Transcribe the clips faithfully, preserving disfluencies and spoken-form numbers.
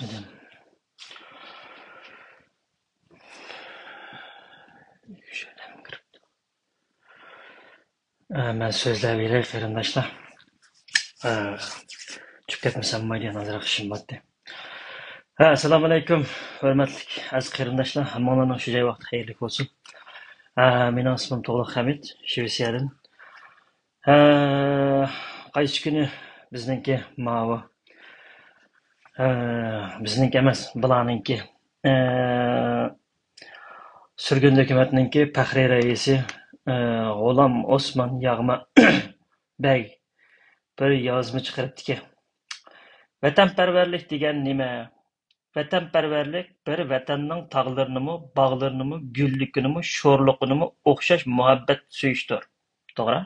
ئە، مەن سۆزلەۋېرەي، قېرىنداشلار. ئە، چۈشۈپ كەتمىسەم بولمايدىغان ئازراق ئىشىم بارتى. ھە، ئەسسالامۇئەلەيكۇم، ھۆرمەتلىك ئەزىز قېرىنداشلار. ھەممىڭلارنىڭ شۇ جاي ۋاقتى خەيرلىك بولسۇن. ئە، مېنىڭ ئىسمىم تۇغلۇق ھەمىت، شىۋېتسىيەدىن. ھە، قايسى كۈنى بىزنىڭكى ماۋۇ، ھە، بىزنىڭكى ئەمەس، بۇلارنىڭكى، ھە، سۈرگۈن ھۆكۈمەتنىڭكى پەخرىي رەئىسى، ھە، غۇلام ئوسمان ياغما بەگ بىر يازما چىقىرىپتىكەن. ۋەتەنپەرۋەرلىك دېگەن نېمە؟ ۋەتەنپەرۋەرلىك بىر ۋەتەننىڭ تاغلىرىنىمۇ، باغلىرىنىمۇ، گۈللۈكىنىمۇ، شورلۇقىنىمۇ ئوخشاش مۇھەببەت سۆيۈشتۇر. توغرا؟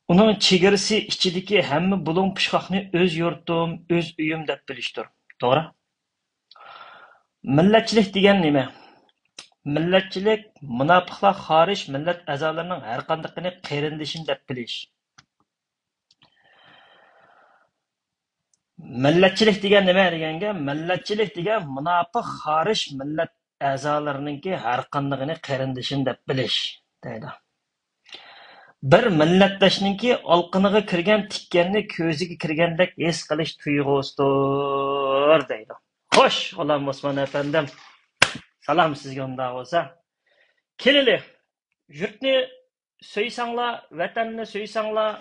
ئۇنىڭ چېگرىسى ئىچىدىكى ھەممە بۇلۇڭ پۇچقاقنى ئۆز يۇرتۇم، ئۆز ئۆيۈم دەپ بىلىشتۇر. توغرا؟ مىللەتچىلىك دېگەن نېمە؟ مىللەتچىلىك، مۇناپىقلار خارىج مىللەت ئەزالىرىنىڭ ھەرقاندىقىنى قېرىندىشىم دەپ بىلىش. مىللەتچىلىك دېگەن نېمە دېگەنگە، مىللەتچىلىك دېگەن مۇناپىق خارىج مىللەت ئەزالىرىنىڭكى ھەرقاندىقىنى قېرىندىشىم دەپ بىلىش، دەيدۇ. بىر مىللەتداشنىڭكى ئالىقىنىغا كىرگەن تىكەننى كۆزىگە كىرگەندەك ھېس قىلىش تۇيغۇسىدۇر، دەيدۇ. خوش، غۇلام ئوسمان ئەپەندىم، سالام سىزگە ئۇنداق بولسا. كېلىلى، يۇرتنى سۆيسەڭلار، ۋەتەننى سۆيسەڭلار،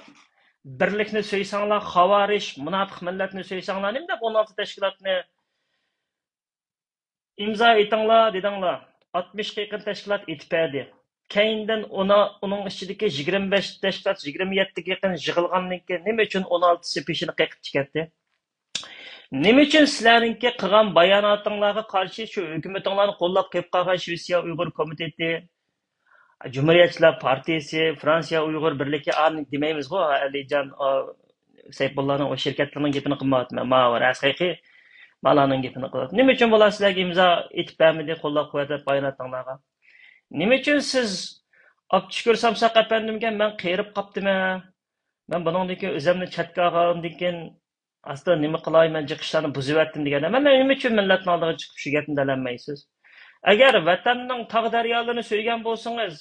بىرلىكنى سۆيسەڭلار، خاۋارىج، مۇناپىق مىللەتنى سۆيسەڭلار، نېمە دەپ ئون ئالتە تەشكىلاتنى ئىمزا ئېتىڭلار دېدىڭلار. ئاتمىشقا يېقىن تەشكىلات ئېتىپ بەردى. كەينىدىن ئۇنا-، ئۇنىڭ ئىچىدىكى يىگىرمە بەش تەشكىلات، يىگىرمە يەتتىگە يېقىن يىغىلغاندىن كېيىن، نېمە ئۈچۈن ئون ئالتىسى پېشىنى قېقىپ چىكەتتى؟ نېمە ئۈچۈن سىلەرنىڭكى قىلغان باياناتىڭلارغا قارشى شۇ ھۆكۈمىتىڭلارنى قوللاپ قېلىپ قالغان شىۋېتسىيە ئۇيغۇر كومىتېتى، جۇمھۇرىيەتچىلەر پارتىيىسى، فرانسىيە ئۇيغۇر بىرلىكى، ئانى دېمەيمىزغۇ، ئەلىجان، ئا، سەيپۇللانىڭ ئۇ شىركەتلىرىنىڭ گېپىنى قىلمايۋاتىمەن. ماۋۇ ھەقىقىي مالارنىڭ گېپىنى قىلىۋاتىمەن. نېمە ئۈچۈن بۇلار سىلەرگە ئىمزا ئېتىپ بەرمىدى، قوللاپ قۇۋۋەتلەپ باياناتىڭلارغا؟ نېمە ئۈچۈن سىز ئابدۇشۈكۈر سامساق ئەپەندىمگە مەن قېرىپ قاپتىمەن، مەن بۇنىڭدىن كېيىن ئۆزۈمنى چەتكە ئالغاندىن كېيىن ئاستا نېمە قىلاي، مەن جىق ئىشلارنى بۇزۇۋەتتىم دېگەندە، مەن نېمە ئۈچۈن مىللەتنىڭ ئالدىغا چىقىپ شۇ گەپنى دېيەلمەيسىز؟ ئەگەر ۋەتەننىڭ تاغ دەريالىرىنى سۆيگەن بولسىڭىز،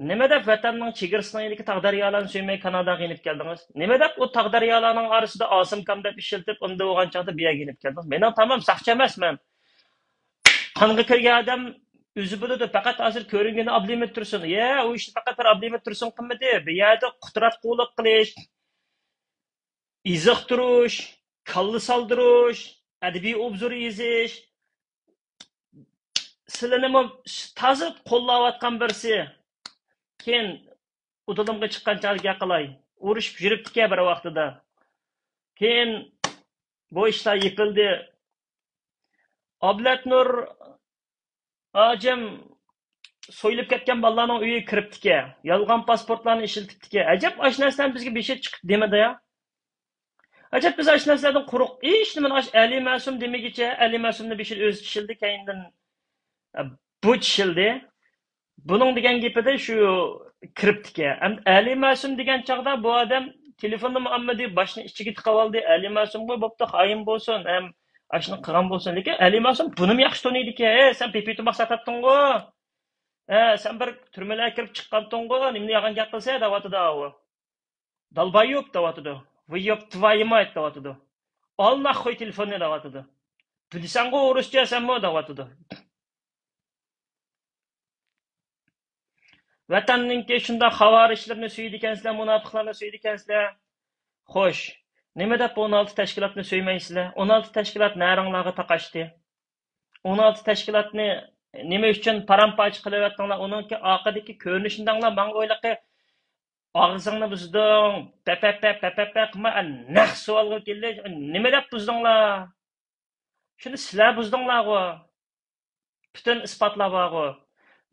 نېمە دەپ ۋەتەننىڭ چېگرىسىنىڭ ئىلكى تاغ دەريالارنى سۆيمەي كاناداغا يېنىپ كەلدىڭىز؟ نېمە دەپ ئۇ تاغ دەريالارنىڭ ئارىسىدا ئاسىمكام دەپ ئىشلىتىپ، ئۇنداق بولغان چاغدا بۇ يەرگە يېنىپ كەلدىڭىز؟ مېنىڭ تامام ساقچى ئەمەسمەن. قانغا كىرگەن ئادەم ئۆزى بىلىدۇ. پەقەت ھازىر كۆرۈنگىنى ئابلىمىت تۇرسۇن. يە، ئۇ ئىشنى پەقەت بىر ئابلىمىت تۇرسۇن قىلمىدى. بۇ يەردە قۇتراتقۇلۇق قىلىش، ئېزىقتۇرۇش، كاللا سالدۇرۇش، ئەدەبىي ئوبزور يېزىش، سىلىنىمۇ تازا قوللاۋاتقان بىرسى. كېيىن ئۇدۇلۇمغا چىققان چاغدا گەپ قىلاي. ئۇرۇشۇپ يۈرۈپتىكەن بىر ۋاقتىدا. كېيىن بۇ ئىشلار يېپىلدى. ئابلەتنۇر ھاجىم سويۇلۇپ كەتكەن بالىلارنىڭ ئۆيىگە كىرىپتىكەن. يالغان پاسپورتلارنى ئىشلىتىپتىكەن. ئەجەب ئاشۇ نەرسىلەرنى بىزگە بېشى چىقىپ دېمىدى يا. ئەجەب بىز ئاشۇ نەرسىلەردىن قۇرۇق. ھېچنېمىنى ئاشۇ ئەلى مەسۇم دېمىگىچە، ئەلى مەسۇمنى بېشىدا ئۆزى چىشلىدى، كەينىدىن، ئە، بۇ چىشلىدى. بۇنىڭ دېگەن گېپىدە شۇ كىرىپتىكەن. ئەمدى ئەلى مەسۇم دېگەن چاغدا بۇ ئادەم تېلېفوننىمۇ ئالمىدى، باشنى ئىچىگە تىقىۋالدى. ئەلى مەسۇمغۇ بوپتۇ، خائىن بولسۇن، ھەم ئاشۇنى قىلغان بولسۇن. لېكىن ئەلى مەسۇم بۇنىمۇ ياخشى تونۇيدىكەن. ھەي، سەن پىپى تۇماق ساتاتتىڭغۇ؟ ھە، سەن بىر تۈرمىلەرگە كىرىپ چىققانتىڭغۇ؟ نېمىنى يالغان گەپ قىلىسەن دەۋاتىدۇ ئاۋۇ. دالبايوب دەۋاتىدۇ. ۋىيوب تۋايمايت دەۋاتىدۇ. ئال ناخوي تېلېفوننى دەۋاتىدۇ. بىلىسەنغۇ ئورۇسچە سەنمۇ دەۋاتىدۇ. ۋەتەننىڭكى شۇنداق خاۋارىجلىرىنى سۆيىدىكەنسىلەر، مۇناپىقلارنى سۆيىدىكەنسىلەر. خوش، نېمە دەپ ئون ئالتە تەشكىلاتنى سۆيمەيسىلەر؟ ئون ئالتە تەشكىلات نەرىڭلارغا تاقاشتى؟ ئون ئالتە تەشكىلاتنى نېمە ئۈچۈن پارام-پارچە قىلىۋەتتىڭلار؟ ئۇنىڭكى ئارقىدىكى كۆرۈنۈشىنى دەڭلار، ماڭا ئويلاقى ئاغزىڭنى بۇزدۇڭ، پەپەپە، پەپەپە قىلما، نەق سوئالغا كېلىش، نېمە دەپ بۇزدۇڭلار؟ شۇنى سىلەر بۇزدۇڭلارغۇ. پۈتۈن ئىسپاتلار بارغۇ.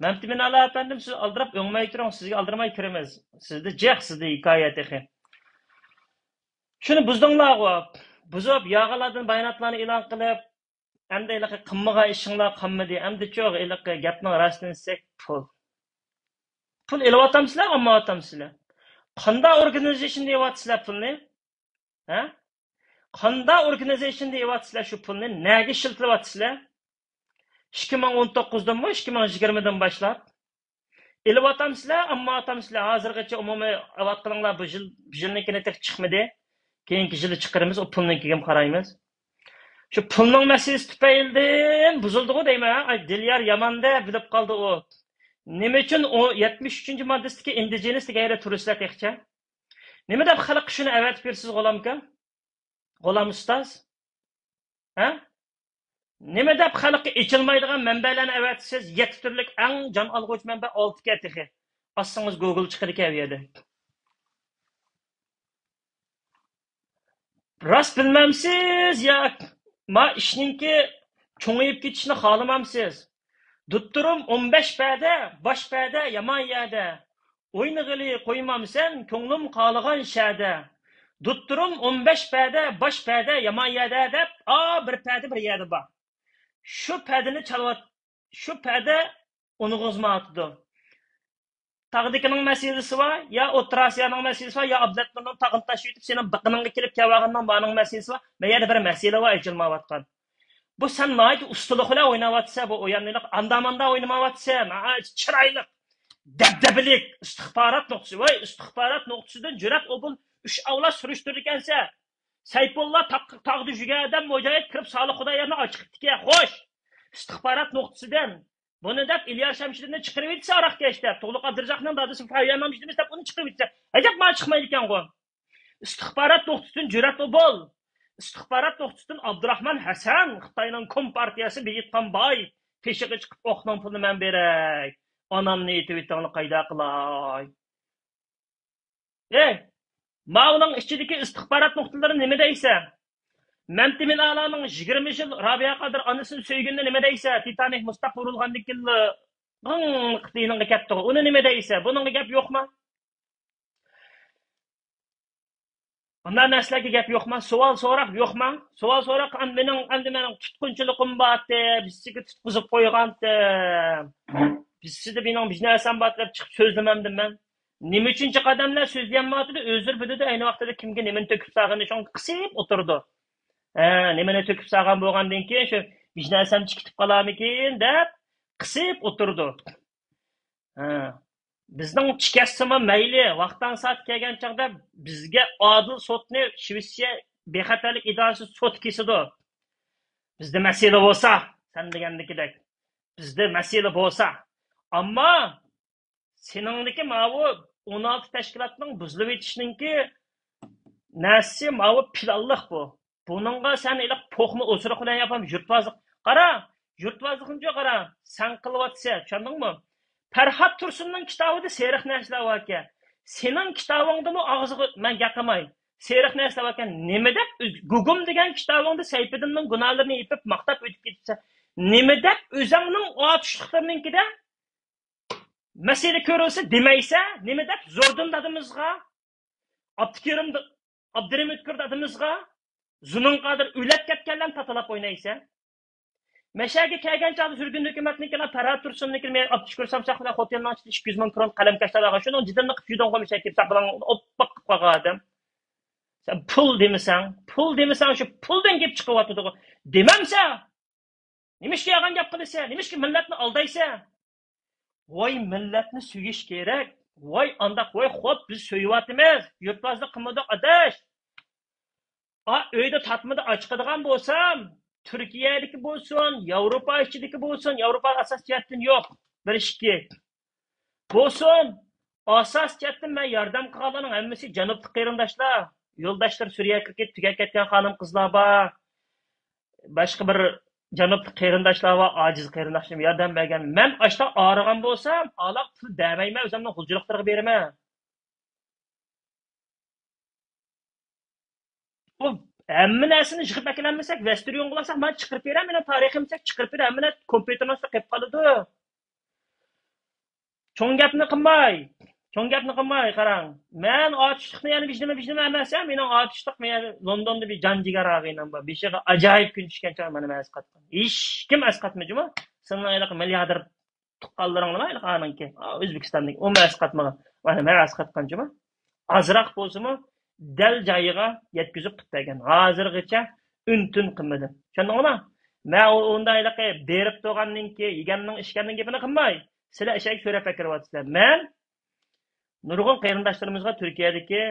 مەمتىمىن ئالا ئەپەندىم، سىز ئالدىراپ ئۆڭمەي تۇرۇڭ، سىزگە ئالدىرىماي كىرىمىز. سىزدە جىق، سىزدە ھېكايە تېخى. شۇنى بۇزدۇڭلارغۇ. بۇزۇپ، ياغىلاردىن باياناتلارنى ئېلان قىلىپ، ئەمدى ھېلىقى قىلمىغان ئىشىڭلار قالمىدى. ئەمدىچۇ ھېلىقى گەپنىڭ راستىنى دېسەك، پۇل. پۇل ئېلىۋاتامسىلەر، ئالمايۋاتامسىلەر؟ قانداق ئورگانىزېيشن دەيۋاتىسىلەر پۇلنى؟ ھە؟ قانداق ئورگانىزېيشن دەيۋاتىسىلەر شۇ پۇلنى؟ نەگە ئىشلىتىۋاتىسىلەر؟ ئىككى مىڭ ئون توققۇزدىنمۇ، ئىككى مىڭ يىگىرمىدىن باشلاپ ئېلىۋاتامسىلەر، ئالمايۋاتامسىلەر؟ ھازىرغىچە ئومۇمىي ئاۋات قىلىڭلار، بۇ يىل، بۇ يىلنىڭكىنى تېخى چىقمىدى. كېيىنكى يىلى چىقىرىمىز، ئۇ پۇلنىڭكىگە قارايمىز. شۇ پۇلنىڭ مەسىلىسى تۈپەيلىدىن بۇزۇلدىغۇ دەيمەن. ئاي، دىليار يامان دەپ بىلىپ قالدى ئۇ. نېمە ئۈچۈن ئۇ يەتمىش ئۈچىنچى ماددىسىدىكى ئىندىجېنىس دېگەن يەردە تۇرىسىلەر تېخىچە؟ نېمە دەپ خەلققە شۇنى ئەۋەتىپ يۈرىسىز، غۇلامكا؟ غۇلام ئۇستاز؟ ھە؟ نېمە دەپ خەلققە ئېچىلمايدىغان مەنبەلەرنى ئەۋەتىسىز؟ يەتتە تۈرلۈك ئەڭ جان ئالغۇچ مەنبە ئالتىكەن تېخى. ئاچسىڭىز گوگل چىقىدىكەن ئۇ يەردە. راست بىلمەمسىز يا ما ئىشنىڭكى چوڭىيىپ كېتىشىنى خالىمامسىز؟ دوتتۇرۇم ئون بەش پەدە، باش پەدە يامان يەردە. ئوينىغىلى قويمامسەن كۆڭلۈم خالىغان شەدە. دوتتۇرۇم ئون بەش پەدە، باش پەدە يامان يەردە دەپ، ئا، بىر پەدە بىر يەردە بار. شۇ پەدىنى چالىۋات، شۇ پەدە ئۇنىغۇزمايۋاتىدۇ. تاغدىكىنىڭ مەسىلىسى بار، يا ئوتتۇرا ئاسىيانىڭ مەسىلىسى بار، يا ئابلەتنۇرنىڭ تاغنى تاشلىۋېتىپ سېنىڭ بېقىنىڭغا كېلىپ كەلۋالغاننىڭ بارنىڭ مەسىلىسى بار. مەن يەنە بىر مەسىلە بار ئېچىلمايۋاتقان. بۇ سەن ناھايىتى ئۇستىلىق بىلەن ئويناۋاتىسەن، بۇ ئويۇننى ئاندا-ماندا ئوينىمايۋاتىسەن. ناھايىتى چىرايلىق، دەبدەبىلىك ئىستىخبارات نۇقتىسى. ۋاي، ئىستىخبارات نۇقتىسىدىن جۈرئەت ئوبۇل ئۈچ ئاۋلاد سۈرۈشتۈرىدىكەنسەن. سەيپۇللا تاغ-، تاغدا يۈرگەن ئادەم مۇجاھىد كىرىپ سالىھ خۇدايارنى ئاچىقىپتىكەن. خوش، ئىستىخبارات نۇقتىسىدىن. بۇنى دەپ ئىلياس شەمشىدىننى چىقىرىۋېتىسەن ئاراقكەش دەپ. تۇغلۇق ئابدۇرازاقنىڭ دادىسى فاۋياننىڭ مۇجرىمى دەپ ئۇنى چىقىرىۋېتىسەن. ئەجەب ماڭا چىقمايدىكەنغۇ. ئىستىخبارات نۇقتىسىدىن جۈرئەت ئوبۇل. ئىستىخبارات نۇقتىسىدىن ئابدۇراخمان ھەسەن، خىتاينىڭ كومپارتىيەسى بېيىتقان باي، تېشىغا چىقىپ ئوقنىڭ پۇلىنى مەن بېرەي. ئانامنى ئېتىۋېتىڭلار قايدا قىلاي. ئەي، ماۋۇنىڭ ئىچىدىكى ئىستىخبارات نۇقتىلىرى نېمە دەيسە؟ مەمتىمىن ئالانىڭ يىگىرمە يىل رابىيە قادىر ئانىسىنى سۆيگىنىنى نېمە دەيسە؟ تىتانىك مۇز تاغقا ئۇرۇلغاندىن كېيىنلا غىڭ قىلىپ يېنىڭغا كەپتىغۇ. ئۇنى نېمە دەيسە؟ بۇنىڭغا گەپ يوقما؟ بۇنداق نەرسىلەرگە گەپ يوقما؟ سوئال سوراق يوقما؟ سوئال سوراق، ئەمدى مېنىڭ، ئەمدى مېنىڭ تۇتقۇنچىلىقىم بارتى، بىسىگە تۇتقۇزۇپ قويغانتى. بىسىدە مېنىڭ بىر نەرسەم بار دەپ چىقىپ سۆزلىمەمدىم مەن. نېمە ئۈچۈن جىق ئادەملەر سۆزلىيەلمەيۋاتىدۇ؟ ئۆزلىرى بىلىدۇ، ئەينى ۋاقتىدا كىمگە نېمىنى تۆكۈپ سالغىنىنى، شۇڭا قىسىپ ئولتۇرىدۇ. ھە، نېمىنى تۆكۈپ سالغان بولغاندىن كېيىن، شۇ بىر نەرسەم چىقىپ قالارمىكىن دەپ قىسىپ ئولتۇرىدۇ. ھە، بىزنىڭ چىكەتسىمۇ مەيلى، ۋاقتان سائەت كەلگەن چاغدا بىزگە ئادىل سوتنى شىۋېتسىيە بىخەتەرلىك ئىدارىسى سوت كېسىدۇ. بىزدە مەسىلە بولسا، سەن دېگەندىكىدەك، بىزدە مەسىلە بولسا. ئەمما سېنىڭدىكى ماۋۇ ئون ئالتە تەشكىلاتنىڭ بۇزۇلۇۋېتىشنىڭكى نەرسىسى ماۋۇ پىلانلىق بۇ. بۇنىڭغا سەن ھېلىقى پوخما ئوسۇرۇق بىلەن ياپام، يۇرتۋازلىق. قارا، يۇرتۋازلىقنى قارا، سەن قىلىۋاتىسەن، چۈشەندىڭمۇ؟ پەرھات تۇرسۇننىڭ كىتابىدا سېرىق نەرسىلەر باركەن. سېنىڭ كىتابىڭدىمۇ ئاغزىغا مەن گەپ قىلماي. سېرىق نەرسىلەر باركەن. نېمە دەپ ئۆز-، گۇگۇم دېگەن كىتابىڭدا سەيپىدىننىڭ گۇناھلىرىنى ئېپىپ ماختاپ ئۆتۈپ كېتىپسەن. نېمە دەپ ئۆزۈڭنىڭ ئاتۇشلۇقلىرىنىڭكىدە مەسىلە كۆرۈلسە دېمەيسە، نېمە دەپ زوردۇن دادىمىزغا، ئابدۇكېرىم د-، ئابدۇرېھىم ئۆتكۈر دادىمىزغا، زۇنۇن قادىر ئۆلۈپ كەتكەنلەرنى تاتىلاپ ئوينايسەن؟ مەشەگە كەلگەن چاغدا سۈرگۈن ھۆكۈمەتنىڭكىلەر پەرھات تۇرسۇننىڭكىنى مەن ئابدۇشۈكۈر سامساق بىلەن خوتەننىڭ ئىچىدە ئىككى يۈز مىڭ كرون قەلەمكەشلەر ئالغان. شۇنىڭ جىدىلىنى قىپ يۈدۈڭغۇ مەشەگە كېلىپ ساق بىلەن ئوپپاق قىپ قالغان ئادەم. سەن پۇل دېمىسەڭ، پۇل دېمىسەڭ شۇ پۇلدىن گەپ چىقىۋاتىدىغۇ. دېمەمسەن! نېمىشقا يالغان گەپ قىلىسەن؟ نېمىشقا مىللەتنى ئالدايسەن؟ ۋاي، مىللەتنى سۆيۈش كېرەك. ۋاي، ئانداق، ۋاي، خوپ، بىز سۆيۈۋاتىمىز. يۇرتۋازلىق قىلمىدۇق، ئاداش. ئا، ئۆيدە تارتمىدا ئاچىقىدىغان بولسام، تۈركىيەدىكى بولسۇن، ياۋروپا ئىچىدىكى بولسۇن، ياۋروپا ئاساس جەھەتتىن يوق. بىر ئىككى. بولسۇن، ئاساسىي جەھەتتىن مەن ياردەم قىلغانلارنىڭ ھەممىسى جەنۇبلۇق قېرىنداشلار. يولداشلىرى سۈرىيەگە كېتىپ تۈگەپ كەتكەن خانىم-قىزلار بار. باشقا بىر جەنۇبلۇق قېرىنداشلار بار، ئاجىز قېرىنداشلىرىم ياردەم بەرگەن. مەن ئاشتا ئاغرىغان بولسام، ئالاغ پۇل بەرمەيمەن، ئۆزۈمنىڭ غۇلجىلىقلىرىغا بېرىمەن. بۇ ھەممە نەرسىنى يىغىپ ئەكېلەلمىسەك، ۋەستېرىيونغا بارساق، مانا چىقىرىپ بېرە، مېنىڭ تارىخىمنى چىقىرىپ بېرە، ھەممە نەرسە كومپيۇتېرنىڭ ئۈستىدە قېلىپ قالىدۇ. چوڭ گەپنى قىلماي، چوڭ گەپنى قىلماي، قاراڭ. مەن ئاتۇشلۇقنى يەنە بىجنىمە، بىجنىمە ئەمەس، ھە، مېنىڭ ئاتۇشلۇق، مەن لوندوندا بىر جان جىگەر ئاغىنەم بار. بېشىغا ئاجايىپ كۈن چۈشكەن چاغ مانا مەن ئەسقاتقان. ھېچكىم ئەسقاتمىدى جۇمۇ. سېنىڭ ھېلىقى مىلياردېر تۇغقانلىرىڭلىما ھېلىقى ئانىڭكى، ئا، ئۆزبېكىستاندىكى، ئۇمۇ ئەسقاتمىغان. مانا مەن ئەسقاتقان جۇمۇ. ئازراق بولسىمۇ، دەل جايىغا يەتكۈزۈپ قىلىپ بەرگەن. ھازىرغىچە ئۈن-تىن قىلمىدىم. چۈشەندىڭلارمۇ؟ مەن ئۇ، ئۇندا ھېلىقى بېرىپ تۇرغاندىن كېيىن، يېگەننىڭ، ئىچكەننىڭ گېپىنى قىلماي، سىلەر ئىشەك سۆرەپ ئەكىرىۋاتىسىلەر. مەن نۇرغۇن قېرىنداشلىرىمىزغا تۈركىيەدىكى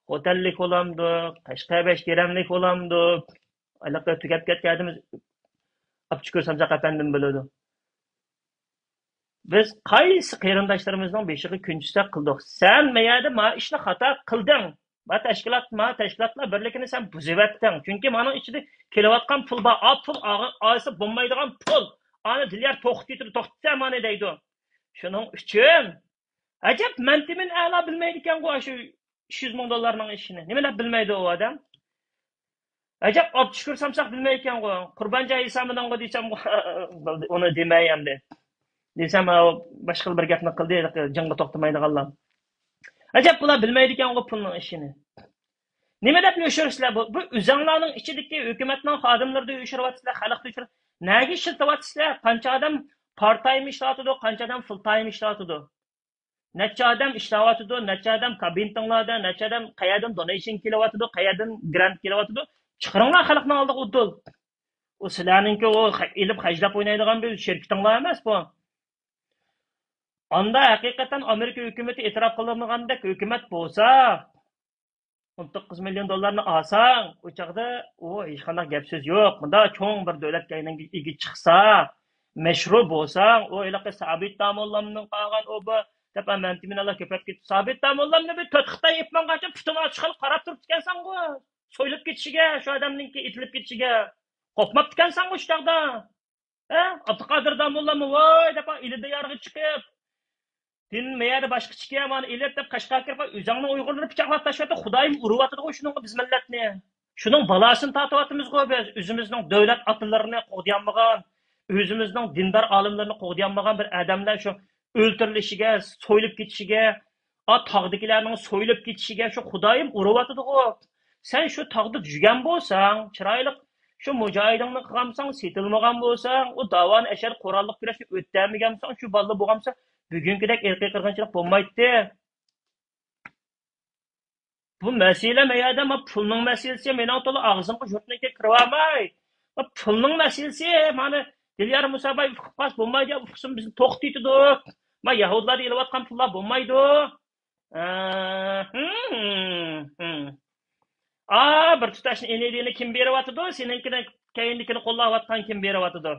خوتەنلىك بولامدۇ، قەشقەر بەشكېرەملىك بولامدۇ، ھېلىقى تۈگەپ كەتكەن ئادىمىز ئابدۇشۈكۈر سامساق ئەپەندىمۇ بىلىدۇ. بىز قايسى قېرىنداشلىرىمىزنىڭ بېشىغا كۈن چۈشسە قىلدۇق. سەن ما يەردە ما ئىشنى خاتا قىلدىڭ. ما تەشكىلات، ما تەشكىلاتلار بىرلىكىنى سەن بۇزۇۋەتتىڭ. چۈنكى مانىڭ ئىچىدە كېلىۋاتقان پۇل بار. ئا پۇل ئا-، ئالسا بولمايدىغان پۇل. ئانى دىليار توختىتىدۇ، توختىتە مانى دەيدۇ. شۇنىڭ ئۈچۈن ئەجەب مەنتىمىن ئەلا بىلمەيدىكەنغۇ شۇ ئۈچ يۈز مىڭ دوللارنىڭ ئىشىنى. نېمە دەپ بىلمەيدۇ ئۇ ئادەم؟ ئەجەب ئابدۇشۈكۈر سامساق بىلمەيدىكەنغۇ. قۇربانجان ھېسابىدىنغۇ دېسەم، ئۇنى دېمەي ئەمدى. دېسەم، ئاۋۇ باشقىلا بىر گەپنى قىلدى، جىڭغا توختىمايدىغانلار. ئەجەب بۇلار بىلمەيدىكەنغۇ پۇلنىڭ ئىشىنى. نېمە دەپ يوشۇرىسىلەر؟ بۇ، بۇ ئۆزەڭلارنىڭ ئىچىدىكى ھۆكۈمەتنىڭ خادىملىرىدا يوشۇرۇۋاتىسىلەر، خەلقتە يوشۇر-، نەگە ئىشلىتىۋاتىسىلەر؟ قانچە ئادەم پارت تايم ئىشلەۋاتىدۇ، قانچە ئادەم فۇل تايم ئىشلەۋاتىدۇ؟ نەچچە ئادەم ئىشلەۋاتىدۇ، نەچچە ئادەم كابىنېتىڭلاردا، نەچچە ئادەم قەيەردىن دونېيشن كېلىۋاتىدۇ، قەيەردىن گرانت كېلىۋاتىدۇ؟ چىقىرىڭلار خەلقنىڭ ئالدىغا ئۇدۇل. ئۇ سىلەرنىڭكى ئۇ خە-، ئېلىپ خەجلەپ ئوينايدىغان بىر شىركىتىڭلار ئەمەس بۇ. ئاندا ھەقىقەتەن ئامېرىكا ھۆكۈمىتى ئېتىراپ قىلىنغاندەك ھۆكۈمەت بولسا، ئون توققۇز مىليون دوللارنى ئالساڭ، ئۇ چاغدا ئۇ ھېچقانداق گەپ سۆز يوق. مۇنداق چوڭ بىر دۆلەتكە ئىگە چىقسا، مەشھۇر بولساڭ، ئۇ ھېلىقى سابىت داموللامنىڭ قالغان ئۇ بۇ دەپ مەنتىمىنالار كۆپەپ كېتىپ، سابىت داموللامنى بىر تۆت خىتاي ئېلىپ ماڭغانچە پۇتۇڭ ئاچىق قىلىپ قاراپ تۇرۇپتىكەنسەنغۇ. سويۇلۇپ كېتىشىگە، شۇ ئادەمنىڭكى ئېتىلىپ كېتىشىگە قورقماپتىكەنسەنغۇ شۇ چاغدا. ھە؟ ئابدۇقادىر داموللامۇ ۋاي دەپ ئىلى دىيارغا چىقىپ، دىن مەيەردە باشقىچىكەن، مانا ئېلىپ دەپ قەشقەرگە كىرىپ، ئۆزۈڭنىڭ ئۇيغۇرلىرى پىچاقلاپ تاشلاپتۇ، خۇدايىم ئۇرۇۋاتىدىغۇ شۇنىڭغا بىز مىللەتنى. شۇنىڭ بالاسىنى تارتىۋاتىمىزغۇ بىز، ئۆزىمىزنىڭ دۆلەت ئاتىلىرىنى قوغدىيالمىغان، ئۆزىمىزنىڭ دىندار ئالىملىرىنى قوغدىيالمىغان بىر ئادەملەر شۇ ئۆلتۈرۈلۈشىگە، سويۇلۇپ كېتىشىگە، ئا، تاغدىكىلەرنىڭ سويۇلۇپ كېتىشىگە شۇ خۇدايىم ئۇرۇۋاتىدىغۇ. سەن شۇ تاغدا يۈگەن بولساڭ، چىرايلىق شۇ مۇجاھىدىڭنى قىلغانمىساڭ، سېتىلمىغان بولساڭ، ئۇ داۋانى ئەشەدە قوراللىق كۈرەشنى ئۆتەلمىگەنمىسەڭ، شۇ بالىدا بولغانمىسا، بۈگۈنكىدەك ئىرقىي قىرغىنچىلىق بولمايتتى. بۇ مەسىلە مەيەردە، ما پۇلنىڭ مەسىلىسى، مېنىڭ تولا ئاغزىمغا يۇرتنىڭكى كىرىۋالماي. ما پۇلنىڭ مەسىلىسى، مانا دىليار مۇساباي ئۇقۇپ قالسا بولمايدۇ، ئۇقسۇن بىزنى توختىتىدۇ. ما يەھۇدىيلاردا ئېلىۋاتقان پۇللار بولمايدۇ. ئا، ھىم، ھىم. ئا، بىر تۇتاشنى ئېنىدىنى كىم بېرىۋاتىدۇ؟ سېنىڭكىنى، كەينىدىكىنى قوللاۋاتقان كىم بېرىۋاتىدۇ؟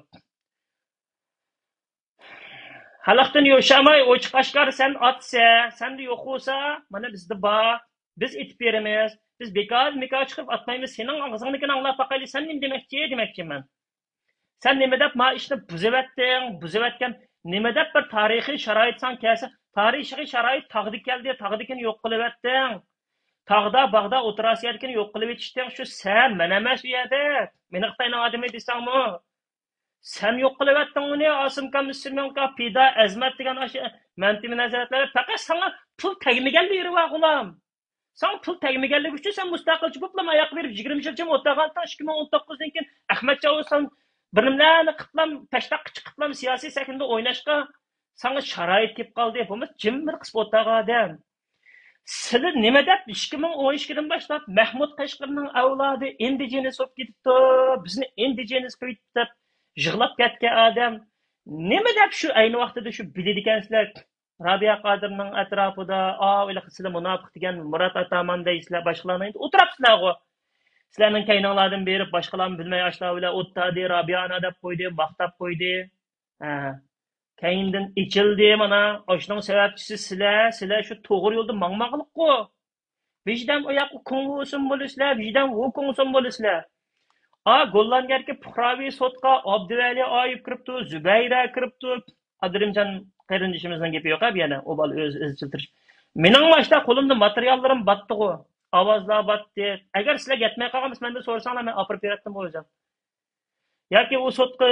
خەلقتىن يوشاماي، ئوچۇق ئاشكارا سەن ئاتسە، سەندە يوق بولسا، مانا بىزدە بار. بىز ئېتىپ بېرىمىز. بىز بىكار، مىكار چىقىرىپ ئاتمايمىز. سېنىڭ ئاغزىڭدىكىنى ئاڭلاپ باقايلى، سەن نېمە دېمەكچى، دېمەكچىمەن. سەن نېمە دەپ ما ئىشنى بۇزۇۋەتتىڭ، بۇزۇۋەتكەن، نېمە دەپ بىر تارىخىي شارائىت ساڭا كەلسە، تارىخىي شارائىت تاغدا كەلدى، تاغدىكىنى يوق قىلىۋەتتىڭ. تاغدا، باغدا، ئوتتۇرا ئاسىيادىكىنى يوق قىلىۋېتىشتىڭ، شۇ سەن، مەن ئەمەس ئۇ يەردە. مېنى خىتاينىڭ ئادىمى دېسەڭمۇ، سەن يوق قىلىۋەتتىڭ ئۇنى، ئاسىمكام، ئىسىمكا، پىدا، ئەزمەت دېگەن ئاشۇ مەنتىمىن ھەزرەتلەر. پەقەت ساڭا پۇل تەگمىگەنلىرى بار، غۇلام. ساڭا پۇل تەگمىگەنلىكى ئۈچۈن سەن مۇستەقىلچى بولۇپلا ئاياققا بېرىپ يىگىرمە يىل جىم ئولتۇرغانتىڭ. ئىككى مىڭ ئون توققۇزدىن كېيىن ئەخمەت چاۋۇشسەن بىر نېمىلەرنى قىلىپلا، پەشتاققا چىقىپلا سىياسىي سەھنىدە ئويناشقا ساڭا شارائىت كېلىپ قالدى. بولمىسا جىم بىر قىسىپ ئولتۇرغان ئادەم. سىلى نېمە دەپ ئىككى مىڭ ئون ئىككىدىن باشلاپ مەھمۇد قەشقىرىنىڭ ئەۋلادى ئىندىجېنىس بولۇپ كېتىپتۇ، بىزنى ئىندىجېنىس قىلىپ دەپ يىغلاپ كەتكەن ئادەم. نېمە دەپ شۇ ئەينى ۋاقتىدا شۇ بىلىدىكەنسىلەر؟ رابىيە قادىرنىڭ ئەتراپىدا، ئاۋۇ سىلەر مۇناپىق دېگەن مۇرات ئاتامان دەيسىلەر، باشقىلارنى ئولتۇراپسىلەرغۇ. سىلەرنىڭ كەينىڭلاردىن بېرىپ باشقىلارمۇ بىلمەي ئاشۇلار بىلەن ئولتۇردى، رابىيە ئانا دەپ قويدى، ماختاپ قويدى. ھە. كەينىدىن ئېچىلدى مانا. ئاشۇنىڭ سەۋەبچىسى سىلەر، سىلەر شۇ توغرا يولدا ماڭماغلىققۇ. ۋىجدان ئۇ ياققا كۇڭ ۋۇسۇن بولىسىلەر، ۋىجدان ۋۇ كۇڭسۇن بولىسىلەر. ئا، گوللاندىيەدىكى پۇقراۋى سوتقا ئابدۇۋەلى ئايۇپ كىرىپتۇ، زۇبەيرە كىرىپتۇ. ئابدۇرېھىمجان قېرىندىشىمىزنىڭ گېپى يوق ھە بۇ يەردە، ئۇ بالا ئۆزى ئىزچىل تىرىشىپ. مېنىڭ ماشتا قولۇمدا ماتېرىياللىرىم باتتىغۇ، ئاۋازلار باتتى. ئەگەر سىلەرگە يەتمەي قالغان بولسا مەندىن سورىساڭلار، مەن ئاپىرىپ بېرەتتىم ئۆزۈم. ياكى ئۇ سوتقا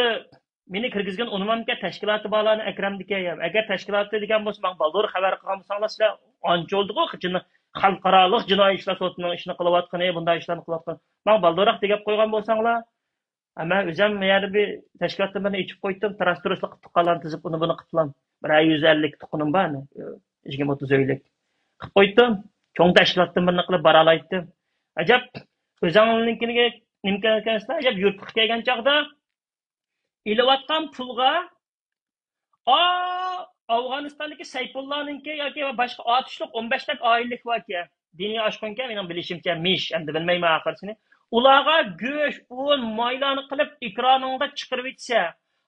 مېنى كىرگۈزگەن ئۇنىمامكەن، تەشكىلاتى بارلارنى ئەكرەمدىكەن يا. ئەگەر تەشكىلاتى دېگەن بولسا، ماڭا بالدۇر خەۋەر قىلغان بولساڭلار، سىلەر ئانچە بولدىغۇ، جىنا-، خەلقئارالىق جىنايى ئىشلار سوتىنىڭ ئىشىنى قىلىۋاتقىنى، بۇنداق ئىشلارنى قىلىۋاتقىنى. ماڭا بالدۇرراق دېگەپ قويغان بولساڭلار، ھە، مەن ئۆزۈم يەنە بىر تەشكىلاتتا بىرنى ئېچىپ قويدۇم، تىراس-تۇرۇسلۇق تۇغقانلارنى تىزىپ، ئۇنى بۇنى قىپلام. بىر يۈز ئەللىك تۇغقىنىم بار، يىگىرمە ئوتتۇز ئۆيلۈك. قىپ قويدۇم. چوڭ تەشكىلاتتىن بىرنى قىلىپ بارالايتتىم. ئەجەب، ئۆزۈڭلارنىڭكىگە نېمە كەلگەنسىلەر؟ ئەجەب، يۇرتقا كەلگەن چاغدا ئېلىۋاتقان پۇلغا، ئا، ئافغانىستاندىكى سەيپۇللانىڭكى ياكى باشقا ئاتۇشلۇق ئون بەش تەك ئائىلىلىك باركەن. دىنىي ئاشقۇنكەن، مېنىڭ بىلىشىمچە، مىش، ئەمدى بىلمەيمەن ئاخىرسىنى. ئۇلارغا گۆش، ئۇن، مايلارنى قىلىپ ئېكرانىڭدا چىقىرىۋېتسە،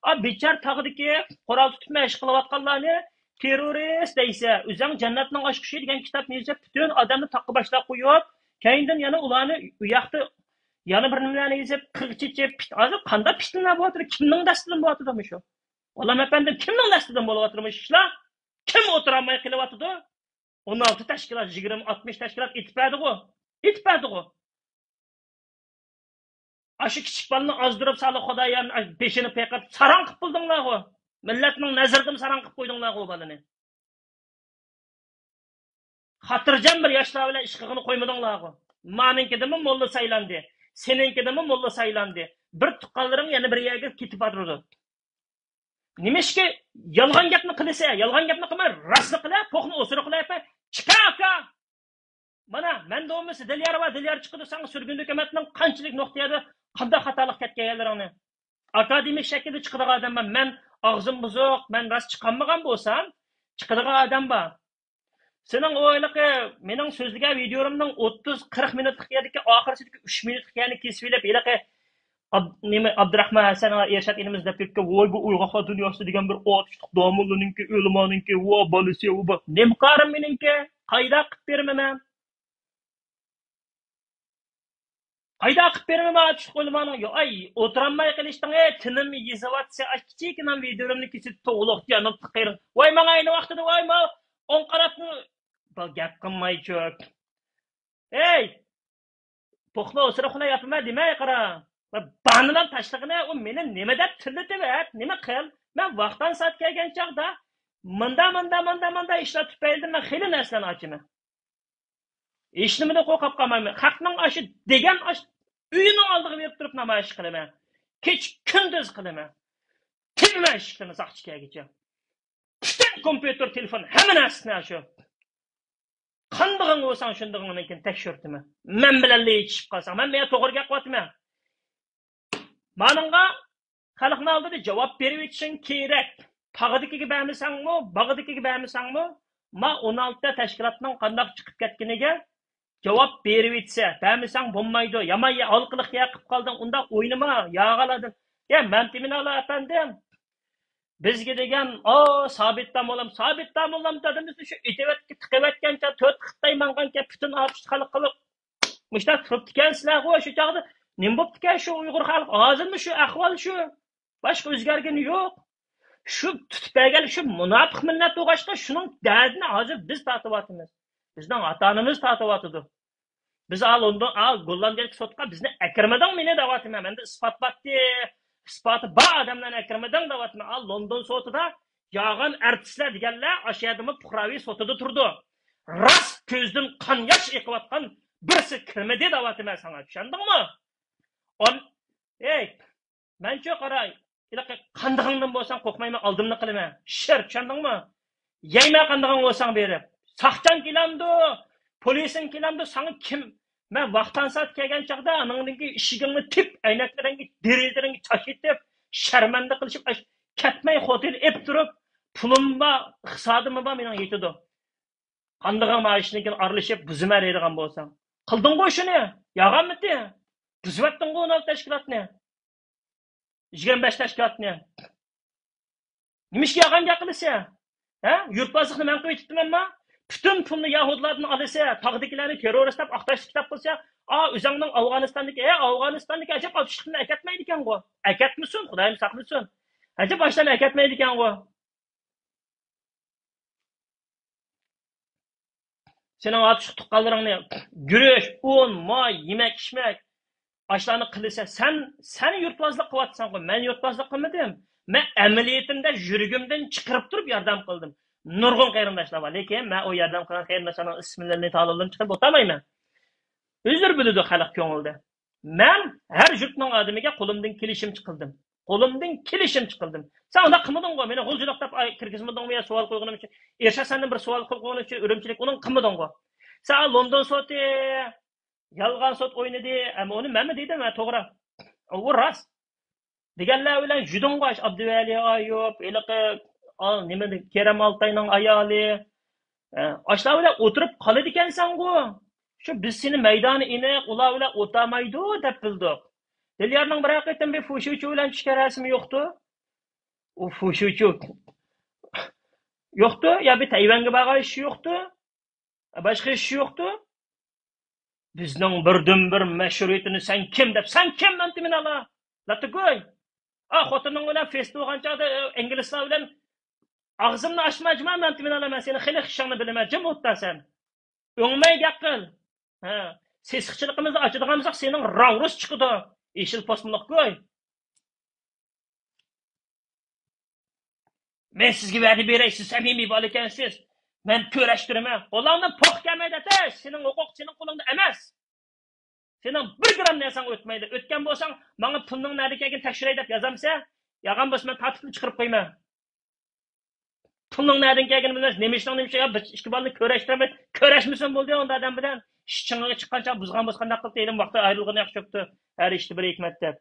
ئا، بىچار تاغدىكى قورال تۇتۇپ مەشىق قىلىۋاتقانلارنى تېررورىست دەيسە، ئۆزۈڭ جەننەتنىڭ ئاچقۇچى دېگەن كىتابنى يېزىپ، پۈتۈن ئادەمنى تاغقا باشلاپ قويۇپ، كەينىدىن يەنە ئۇلارنى ئۇ ياقتا يەنە بىر نېمىلەرنى يېزىپ، قىغ چېچىپ، پىت-، ھازىر قانداق پىتنىلەر بولۇۋاتىدۇ؟ كىمنىڭ دەستىدىن بولۇۋاتىدۇ مۇشۇ؟ بالام ئەپەندىم، كىمنىڭ دەستىدىن بولۇۋاتىدۇ مۇشۇ ئىشلار؟ كىم ئولتۇرالماي قېلىۋاتىدۇ؟ ئون ئالتە تەشكىلات، يىگىرمە، ئاتمىش تەشكىلات ئېتىپ بەردىغۇ. ئېتىپ بەردىغۇ. ئاشۇ كىچىك بالىنى ئازدۇرۇپ، سالىھ خۇدايارنى بېشىنى پېقىرىپ ساراڭ قىلىپ بولدۇڭلارغۇ. مىللەتنىڭ نەزىرىدىمۇ ساراڭ قىلىپ قويدۇڭلارغۇ ئۇ بالىنى. خاتىرجەم بىر ياشلار بىلەن ئىش قىلغىنى قويمىدىڭلارغۇ. مانىڭكىدىنمۇ موللا سايلاندى، سېنىڭكىدىنمۇ موللا سايلاندى. بىر تۇغقانلىرىڭ يەنە بىر يەرگە كېتىپ بارىدۇ. نېمىشقا يالغان گەپنى قىلىسەن؟ يالغان گەپنى قىلماي، راستنى قىلە، پوخنى ئوسۇرۇق قىلىۋەتمە. چىقە، ئاكا! مانا، مەندە بولمىسا دىليار بار، دىليار چىقىدۇ، ساڭا سۈرگۈندە ھۆكۈمەتنىڭ قانچىلىك نۇقتە يەردە قانداق خاتالىق كەتكەنلىرىڭنى. ئاكادېمىك شەكىلدە چىقىدىغان ئادەم بار. مەن ئاغزىم بۇزۇق، مەن راست چىقالمىغان بولسام، چىقىدىغان ئادەم بار. سېنىڭ ئۇ ھېلىقى مېنىڭ سۆزلىگەن ۋىدىيولىرىمنىڭ ئوتتۇز، قىرىق مىنۇتلۇق يەردىكى ئاخىرسىدىكى ئۈچ مىنۇتلۇق يەرنى كېسىپ ئېلىپ، ھېلىقى ئاب-، نېمە، ئابدۇراخمان ھەسەن ئېرشات ئىنىمىز دەپ كەتكەن، ۋاي، بۇ ئويغاقلار دۇنياسى دېگەن بىر ئاتۇشلۇق داموللىنىڭكى، ئۆلىمانىڭكى، ۋا بالىسى، ۋا با-، نېمە كارىم مېنىڭكى؟ قايدا قىلىپ بېرىمەن مەن؟ قايدا قىلىپ بېرىمەن مەن ئاتۇشلۇق ئۆلىمانىڭ؟ يا، ئاي، ئولتۇرالماي قېلىشتىڭ، ئەي، تىنىم يېزىۋاتسا، ئاش كىچىككىنە ۋىدىيولىرىمنى كېسىپ، توۋلۇق جانىم تىقىرىڭ. ۋاي، ماڭا ئەينى ۋاقتىدا، ۋاي، ما، ئوڭ قاراپمۇ، با-، گەپ قىلمايچۇ. ئەي، پوخلا ئوسۇرۇقلا ياپىمەن دېمەي قارا. بانىلام تاشلىغىنە، ئۇ مېنى نېمە دەپ تىللىتىۋەت، نېمە قىل؟ مەن ۋاقتان سائەت كەلگەن چاغدا ماندا، ماندا، ماندا، ماندا ئىشلار تۈپەيلىدىن مەن خېلى نەرسىلەرنى ئاچىمەن. ھېچنېمىدىن قورقۇپ قالمايمەن. خەقنىڭ ئاشۇ دېگەن ئاش ئۆيىنىڭ ئالدىغا بېرىپ تۇرۇپ نامايىش قىلىمەن. كېچە كۈندۈز قىلىمەن. تېپىمەن ئىشىكلىرىنى ساقچى كەلگۈچە. پۈتۈن كومپيۇتېر، تېلېفون، ھەممە نەرسىسىنى ئاشۇ. قاندىغىڭ بولساڭ، شۇندىغىڭنىڭكىنى تەكشۈرتىمەن. مەن بىلەنلا يېتىشىپ قالساڭ، مەن مېنى توغرا گەپ قىلىۋاتىمەن. مانىڭغا خەلقنىڭ ئالدىدا جاۋاب بېرىۋېتىشىڭ كېرەك. تاغدىكىگە بەرمىسەڭمۇ، باغدىكىگە بەرمىسەڭمۇ، ما ئون ئالتە تەشكىلاتنىڭ قانداق چىقىپ كەتكىنىگە جاۋاب بېرىۋېتسە، بەرمىسەڭ بولمايدۇ. يامان يە-، ھالقىلىق يەر قىلىپ قالدىڭ، ئۇنداق ئوينىما، ياغالاردىن. يا، مەمتىمىن ئالا ئەپەندىم، بىزگە دېگەن، ئا، سابىت داموللام، سابىت داموللام دادىمىزنى شۇ ئېتىۋەت-، تىقىۋەتكەنچە، تۆت خىتاي ماڭغانچە، پۈتۈن ئاتۇشلۇق خەلق قىلىپ، مۇشۇنداق تۇرۇپتىكەنسىلەرغۇ شۇ چاغدا. نېمە بوپتىكەن شۇ ئۇيغۇر خەلق؟ ھازىرمۇ شۇ ئەھۋال شۇ. باشقا ئۆزگەرگىنى يوق. شۇ تۇتۇپ بەرگەن شۇ مۇناپىق مىللەت بولغاچقا، شۇنىڭ دەردىنى ھازىر بىز تارتىۋاتىمىز. بىزنىڭ ئاتا-ئانىمىز تارتىۋاتىدۇ. بىز ئا لوندون، ئا گوللاندىيەدىكى سوتقا بىزنى ئەكىرمىدىڭ مېنى دەۋاتىمەن. مەندە ئىسپات بارتى، ئىسپاتى بار ئادەملەرنى ئەكىرمىدىڭ دەۋاتىمەن. ئا لوندون سوتىدا يالغان ئارتىسلار دېگەنلەر ئاشۇ يەردىمۇ پۇقراۋى سوتىدا تۇرىدۇ. راست كۆزدىن قان ياش ئېقىۋاتقان بىرسى كىرمىدى دەۋاتىمەن ساڭا، چۈشەندىڭمۇ؟ ئون-، ئەي، مەنچۇ قاراي، ھېلىقى قاندىغىڭدىن بولساڭ قورقمايمەن، ئالدىمنى قىلىمەن. شىر، چۈشەندىڭمۇ؟ يەيمەن قاندىغىڭ بولساڭ بېرىپ. ساقچىڭ كېلەمدۇ، پولىسىڭ كېلەمدۇ، ساڭا كىم؟ مەن ۋاقتان سائەت كەلگەن چاغدا ئانىڭدىن كېيىن ئىشىكىڭنى تىپ، ئەينەكلىرىڭگە، دېرىزىلىرىڭگە چاش ئېتىپ، شەرمەندە قىلىشىپ، ئاش-، كەتمەي خوتېل ئېپ تۇرۇپ، پۇلۇم بار، ئىقتىسادىم بار، مېنىڭ يېتىدۇ. قاندىغىڭ مانا ئىشتىن كېيىن ئارىلىشىپ، بۇزىمەن دەيدىغان بولساڭ. قىلدىڭغۇ شۇنى، يالغانمىتى؟ بۇزۇۋەتتىڭغۇ ئون ئالتە تەشكىلاتنى. يىگىرمە بەش تەشكىلاتنى. نېمىشقا يالغان گەپ قىلىسەن؟ ھە؟ يۇرتبازلىقنى مەن قىلىپ ئېيتىپتىمەنما؟ پۈتۈن پۇلنى يەھۇدىيلاردىن ئالىسەن، تاغدىكىلەرنى تېررورىست دەپ ئاختاشلىق كىتاب قىلسا، ئا، ئۆزۈڭنىڭ ئافغانىستاندىكى، ھە، ئافغانىستاندىكى ئەجەب ئاتۇشلۇقنى ئەكەتمەيدىكەنغۇ. ئەكەتمىسۇن، خۇدايىم ساقلىسۇن. ئەجەب ئاشلارنى ئەكەتمەيدىكەنغۇ. سېنىڭ ئاتۇشلۇق تۇغقانلىرىڭنى گۈرۈچ، ئۇن، ماي، يېمەك-ئىچمەك، ئاشۇلارنى قىلىسەن. سەن، سەن يۇرتبازلىق قىلىۋاتىسەنغۇ، مەن يۇرتبازلىق قىلمىدىم. مەن ئەمەلىيىتىمدە يۈرىكىمدىن چىقىرىپ تۇرۇپ ياردەم قىلدىم. نۇرغۇن قېرىنداشلار بار، لېكىن مەن ئۇ ياردەم قىلغان قېرىنداشلارنىڭ ئىسىملىرىنى، تالونلىرىنى چىقىرىپ ئولتۇرمايمەن. ئۆزلىرى بىلىدۇ خەلق كۆڭلىدە. مەن ھەر يۇرتنىڭ ئادىمىگە قولۇمدىن كېلىشىمچە قىلدىم. قولۇمدىن كېلىشىمچە قىلدىم. سەن ئۇنداق قىلمىدىڭغۇ، مېنى غۇلجىلىق دەپ، ئاي، كىرگۈزمىدىڭمۇ يا سوئال قويغىنىم ئۈچۈن؟ ئېرشات سەندىن بىر سوئال قىلغىنىم ئۈچۈن ئۈرۈمچىلىك ئۇنىڭ قىلمىدىڭغۇ. سەن لوندون سوتى، يالغان سوت ئوينىدى. ئەمما ئۇنى مەنمۇ دېدىم، ھە، توغرا. ئۇ راست. دېگەنلەر بىلەن ژۇدۇڭغاچ، ئابدۇۋەلى ئايۇپ، ھېلىقى، ئا، نېمە، كېرەم ئالتاينىڭ ئايالى، ئە، ئاشۇلار بىلەن ئولتۇرۇپ قالىدىكەنسەنغۇ. شۇ بىز سېنى مەيدانى ئېنىق، ئۇلار بىلەن ئولتۇرمايدۇ دەپ بىلدۇق. دىليارنىڭ بىرەر قېتىم بىر فۇشۇچۇ بىلەن چۈشكەن رەسىمى يوقتۇ. ئۇ فۇشۇچۇ يوقتۇ، يا بىر تەيۋەنگە بارغان ئىشى يوقتۇ. باشقا ئىش يوقتۇ. بىزنىڭ بىردىنبىر مەشھۇرىيىتىنى سەن كىم دەپ، سەن كىم، مەن تىمىنالا؟ لاتىگوي. ئا، خوتۇنۇڭ بىلەن فېيس بولغان چاغدا، ئە، ئىنگلىزلار بىلەن ئاغزىمنى ئاچما، جۇما، مەن تىمىنالا، مەن سېنى خېلى خىشاڭنى بىلىمەن، جىم ئولتۇر سەن. ئۆڭمەي گەپ قىل. ھە. سېسىقچىلىقىمىزنى ئاچىدىغان بولساق، سېنىڭ راڭرۇس چىقىدۇ. يېشىل پوسمىلىق گۇي. مەن سىزگە ۋەدە بېرەي، سىز سەمىمىي بالا ئىكەنسىز. مەن كۆرەشتۈرىمەن. قولۇڭدىن پوق كەلمەيدۇ، ئاتاش. سېنىڭ ھوقۇق سېنىڭ قولۇڭدا ئەمەس. سېنىڭ بىر گرام نەرسەڭ ئۆتمەيدۇ. ئۆتكەن بولساڭ، ماڭا پۇلنىڭ نەدىن كەلگىنىنى تەكشۈرەي دەپ يازامسەن؟ يازغان بولسا، مەن تارتىپلا چىقىرىپ قويىمەن. پۇلنىڭ نەدىن كەلگىنىنى بىلمەس، نېمە ئىشنىڭ نېمە ئىشى، يا بىر ئىككى بالىنى كۆرەشتۈرمەي، كۆرەشمىسۇن بولدى ئۇنداق ئادەم بىلەن. ئىش چىڭىغا چىققان چاغ بۇزغان بولسا قانداق قىلىپ دەيدىم، ۋاقتى ئايرىلغىنى ياخشى بوپتۇ. ھەر ئىشتا بىر ھېكمەت دەپ.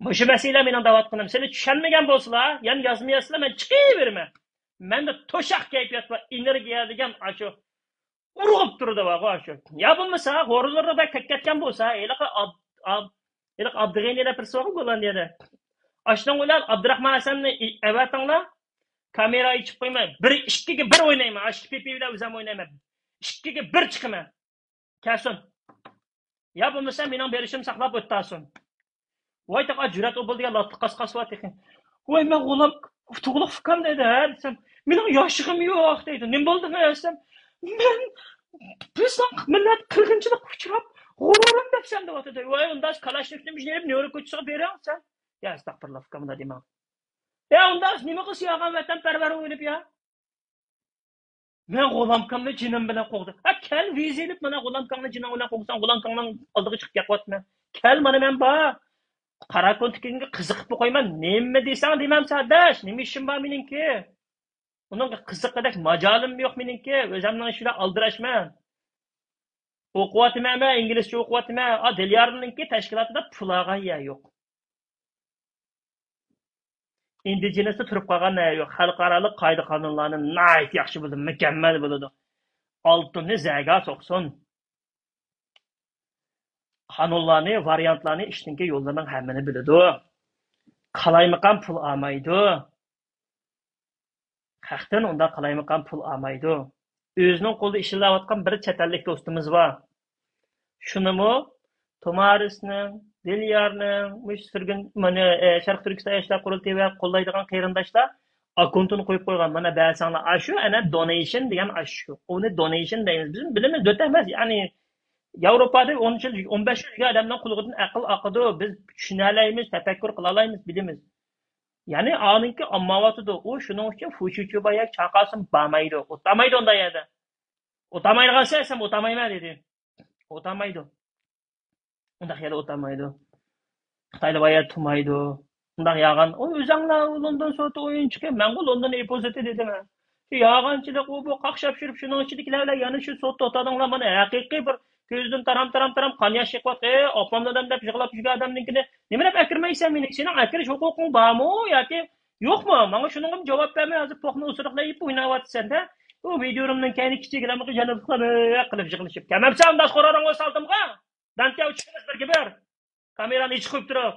مۇشۇ مەسىلە مېنىڭ دەۋاتقىنىم. سىلەر چۈشەنمىگەن بولسىلا، يەنە يازما يازسىلا، مەن چىقىۋېرىمەن. مەندە توشاق كەيپىيات بار، ئېنېرگىيە دېگەن ئاشۇ ئۇرغۇپ تۇرىدۇ بارغۇ ئاشۇ. يا بولمىسا، غورۇلىرىدا كەتكەن بولسا، ھېلىقى ئاب-، ئاب-، ھېلىقى ئابدۇغېنى دەپ بىرسى بارغۇ گوللاندىيەدە. ئاشۇنىڭ بىلەن ئابدۇراخمان ھەسەننى ئى-، ئەۋەتىڭلار، كامېرا ئېچىپ قويماي، بىر ئىككىگە بىر ئوينايمەن، ئاشۇ پىپى بىلەن ئۆزۈم ئوينايمەن. ئىككىگە بىر چىقىمەن. كەلسۇن. يا بولمىسا مېنىڭ بېرىشىم ساقلاپ ئۆتتاسۇن. ۋاي تاقا جۈرئەت ئوبۇل دېگەن لاتلىق قاسقاس بار تېخى. ۋاي مەن غۇلام تۇغلۇق ئۇكام دەيدۇ، ھە دېسەم، مېنىڭ ياشىغىم يوق دەيدۇ. نېمە بولدى دېسەم، مەن بىزنىڭ مىللەت قىرغىنچىلىققا ئۇچراپ غۇرۇرۇم دەپسەن دەۋاتىدۇ. ۋاي ئۇنداق كالاشنىكنى ئېلىپ نيۇ يورك كوچىسىغا بېرىڭ سەن. يا ئەستەغپۇرۇللا ئۇكام ئۇنداق دېمەڭ. يا ئۇنداق نېمە قىلسا ياغان ۋەتەنپەرۋەر ئويناپ يا. مەن غۇلامكامنى جېنىم بىلەن قوغدىدىم. ھە، كەل ۋىزا ئېلىپ، مانا غۇلامكاڭنى جېنىڭ بىلەن قوغدىساڭ، غۇلامكاڭنىڭ ئالدىغا چىقىپ گەپ قىلىۋاتىمەن. كەل، مانا مەن بار. قارا كونتىكىڭگە قىزىقىپمۇ قويىمەن. نېمە دېسەڭ دېمەمسەن ئاداش. نېمە ئىشىم بار مېنىڭكى؟ ئۇنىڭغا قىزىققۇدەك ماجالىم يوق مېنىڭكى. ئۆزۈمنىڭ ئىشى بىلەن ئالدىراشمەن. ئوقۇۋاتىمەن مەن، ئىنگلىزچە ئوقۇۋاتىمەن. ئا، دىليارنىڭكى تەشكىلاتىدا پۇل ئالغان يەر يوق. ئىندىجېنىستا تۇرۇپ قالغان نەرسە يوق. خەلقئارالىق قائىدە-قانۇنلارنى ناھايىتى ياخشى بىلىدۇ، مۇكەممەل بىلىدۇ. ئالتۇننى زەگە سوقسۇن. قانۇنلارنى، ۋارىيانتلارنى، ئىشنىڭكى يوللىرىنىڭ ھەممىنى بىلىدۇ. قالايمىقان پۇل ئالمايدۇ. خەقتىن ئۇنداق قالايمىقان پۇل ئالمايدۇ. ئۆزىنىڭ قولىدا ئىشلەۋاتقان بىر چەت ئەللىك دوستىمىز بار. شۇنىمۇ تومارىسنىڭ، دىليارنىڭ، مۇشۇ سۈرگۈن، مانا، ئە، شەرقىي تۈركىستان ياشلار قۇرۇلتىيى ۋە قوللايدىغان قېرىنداشلار ئاككونتىنى قويۇپ قويغان. مانا بەرسەڭلار، ئاشۇ ئەنە دونېيشن دېگەن ئاشۇ. ئۇنى دونېيشن دەيمىز. بىز بىلىمىز، دۆت ئەمەس. يەنى ياۋروپادا ئون يىل، ئون بەش يىل يۈرگەن ئادەمنىڭ قۇلىقىدىن ئەقىل ئاقىدۇ. بىز چۈشىنەلەيمىز، تەپەككۇر قىلالايمىز، بىلىمىز. يەنى ئانىڭكى ئامماۋاتىدۇ. ئۇ شۇنىڭ ئۈچۈن فۇشىچۇ باياك چاقاسىمۇ بارمايدۇ. ئوتامايدۇ ئۇنداق يەردە. ئوتامايدىغان سەن، ئوتامايمەن دېدى. ئوتامايدۇ. ئۇنداق يەردە ئوتامايدۇ. خىتايدا بايا تۇمايدۇ. ئۇنداق ياغان. ئۇ ئۆزەڭلار لوندون سوتى ئويۇنچۇقى. مەنغۇ لوندون ئېپوزىتى دېدىم. شۇ ياغانچىلىق ئۇ بۇ قاقشاپ يۈرۈپ شۇنىڭ ئىچىدىكىلەر بىلەن يەنە شۇ سوتتا ئوتادىڭلار مانا ھەقىقىي بىر كۆزىدىن تارام تارام تارام قان ياش ئېقىۋاتقان ئاپام دادام دەپ يىغلاپ يۈرگەن ئادەمنىڭكىنى نېمە دەپ ئەكىرمەيسەن مېنى؟ سېنىڭ ئەكىرىش ھوقۇقۇڭ بارمۇ ياكى يوقمۇ؟ ماڭا شۇنىڭغىمۇ جاۋاب بەرمەي ھازىر پوقنى ئوسۇرۇقلاپ يېپىپ ئويناۋاتىسەن-دە. ئۇ ۋىدىيولىرىمنىڭ كەينىگە كىچىك ئىلەمغا يەنە قىلىپ يىغلىشىپ كەلمەمسەن ئۇنداق قورالىڭ بولسا ئالدىمغا. دانتياۋ چىقىمىز بىرگە بىر. كامېرانى ئېچىپ قويۇپ تۇرۇپ.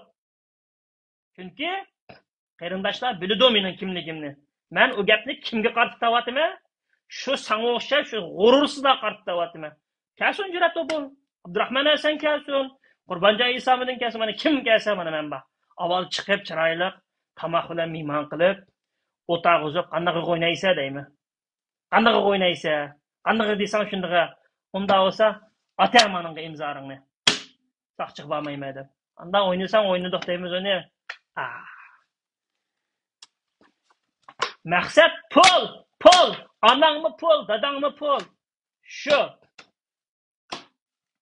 چۈنكى قېرىنداشلار بىلىدۇ مېنىڭ كىملىكىمنى. مەن ئۇ گەپنى كىمگە قارىتىپ دەۋاتىمەن؟ شۇ ساڭا ئوخشاش شۇ غۇرۇرسىزلارغا قارىتىپ دەۋاتىمەن. كەلسۇن جۈرئەت ئوبۇل. ئابدۇراخمان ھەسەن كەلسۇن. قۇربانجان ئىسامىدىن كەلسۇن. مانا كىم كەلسە مانا مەن بار. ئاۋۋال چىقىپ چىرايلىق تاماق بىلەن مېھمان قىلىپ، ئولتۇرغۇزۇپ قانداق ئوينايسەن دەيمەن. قاندىقىغا ئوينايسەن؟ قاندىقىغا دېسەڭ شۇندىقىغا. ئۇنداق بولسا، ئاتە مانىڭغا ئىمزاڭنى. ساقچىغا بارمايمەن دەپ. ئانداق ئوينىساڭ ئوينىدۇق دەيمىز ئۇنى. ئا. مەقسەت پۇل، پۇل. ئاناڭمۇ پۇل، داداڭمۇ پۇل. شۇ.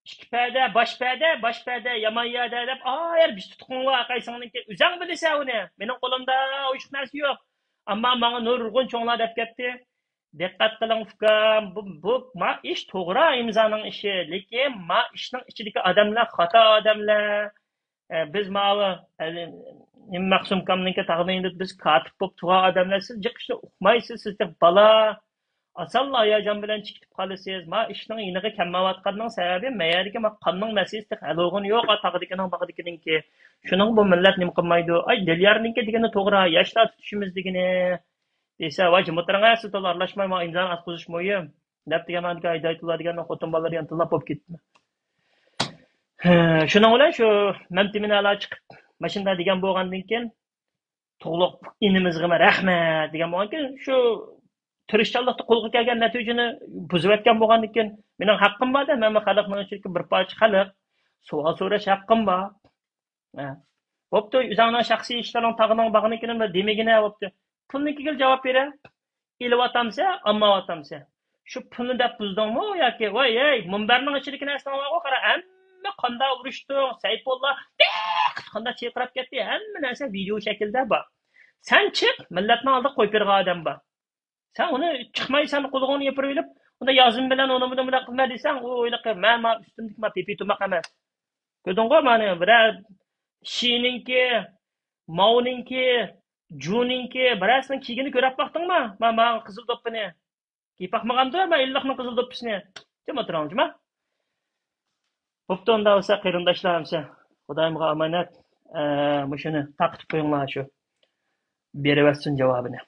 ئىككى پەدە، باش پەدە، باش پەدە، يامان يەردە دەپ، ئا، يەر بىز تۇتقۇڭغا قايسىڭنىڭكى. ئۆزەڭ بىلىسەن ئۇنى. مېنىڭ قولۇمدا ئوشۇق نەرسە يوق. ئەمما ماڭا نۇرغۇن چوڭلار دەپ كەتتى، دىققەت قىلىڭ ئۇكام، بۇ، بۇ ما ئىش توغرا ئىمزانىڭ ئىشى، لېكىن ما ئىشنىڭ ئىچىدىكى ئادەملەر خاتا ئادەملەر. ئە، بىز ماۋۇ، ئە، نېمە مەخسۇم ئۇكامنىڭكى تاغدا ئىندى بىز كاتىپ بولۇپ تۇرغان ئادەملەر، سىز جىق ئىشنى ئۇقمايسىز، سىز تېخى بالا. ئاسانلا ھاياجان بىلەن چىقىپ قالىسىز. ما ئىشنىڭ يېنىغا كەلمەيۋاتقاننىڭ سەۋەبى، مەيەردىكى ما قاننىڭ مەسىلىسى تېخى ھەل بولغىنى يوق، تاغدىكىنىڭ، باغدىكىنىڭكى. شۇنىڭغا بۇ مىللەت نېمە قىلمايدۇ؟ ئاي، دىليارنىڭكى دېگىنى توغرا، ياشلار تۇتۇشىمىز دېگىنى. دېسە، ۋاي، جىم ئولتۇرۇڭ، سىز تولا ئارىلاشماي، ما ئىمزانى ئاتقۇزۇش مۇھىم. دەپ دېگەن، مانا ھىدايەتۇللا دېگەن خوتۇن بالىلار دېگەن تىللاپ بولۇپ كېتىپتۇ. شۇنىڭ بىلەن شۇ مەمتىمىن ئەلا چىقىپ، ماشىنىدا دېگەن بولغاندىن كېيىن، تۇغلۇق ئىنىمىزغىمۇ رەھمەت دېگەن بولغاندىن كېيىن، شۇ تىرىشچانلىقتا قولغا كەلگەن نەتىجىنى بۇزۇۋەتكەن بولغاندىن كېيىن، مېنىڭ ھەققىم بار-دە، مەنمۇ خەلقنىڭ ئىچىدىكى بىر پارچە خەلق، سوئال سوراش ھەققىم بار. ھە. بوپتۇ، ئۆزۈڭنىڭ شەخسىي ئىشلىرىڭ، تاغنىڭ باغنىڭكىنى بىر دېمىگىنە، بوپتۇ. پۇلنىڭكىگە جاۋاب بېرە. ئېلىۋاتامسەن، ئالمايۋاتامسەن؟ شۇ پۇلنى دەپ بۇزدۇڭمۇ ياكى؟ ۋاي، ھەي، مۇنبەرنىڭ ئىچىدىكى نەرسىلەر بارغۇ، قارا، ھەممە قاندا ئۇرۇشتۇڭ، سەيپۇللا قاندا چىرقىراپ كەتتى، ھەممە نەرسە ۋىدېئو شەكلىدە بار. سەن چىق، مىللەتنىڭ ئالدىغا قويۇپ بېرىدىغان ئادەم بار. سەن ئۇنى چىقماي، سەن قولۇڭنى يېپىرىۋېلىپ، ئۇندا يازما بىلەن ئۇنى بۇنى بىلەن قىلما دېسەڭ، ئۇ ھېلىقى مەن، مانا ئۈستۈمدىكى ما پىپى تۇماق ئەمەس. كۆردۈڭغۇ، مانا بىرەر شىنىڭكى، ماۋنىڭكى، جۇنىڭكى، بىرەرسىنىڭ كىيگىنى كۆرۈپ باقتىڭما؟ ما، ما قىزىل دوپپىنى. كىيىپ باقمىغاندۇ، ما ئىللىقنىڭ قىزىل دوپپىسىنى. جىم ئولتۇرۇڭ، جىما. بوپتۇ، ئۇنداق بولسا، قېرىنداشلار، ھەمسە خۇدايىمغا ئامانەت. ئە، مۇشۇنى تارقىتىپ قويۇڭلار، شۇ بېرىۋەتسۇن جاۋابىنى.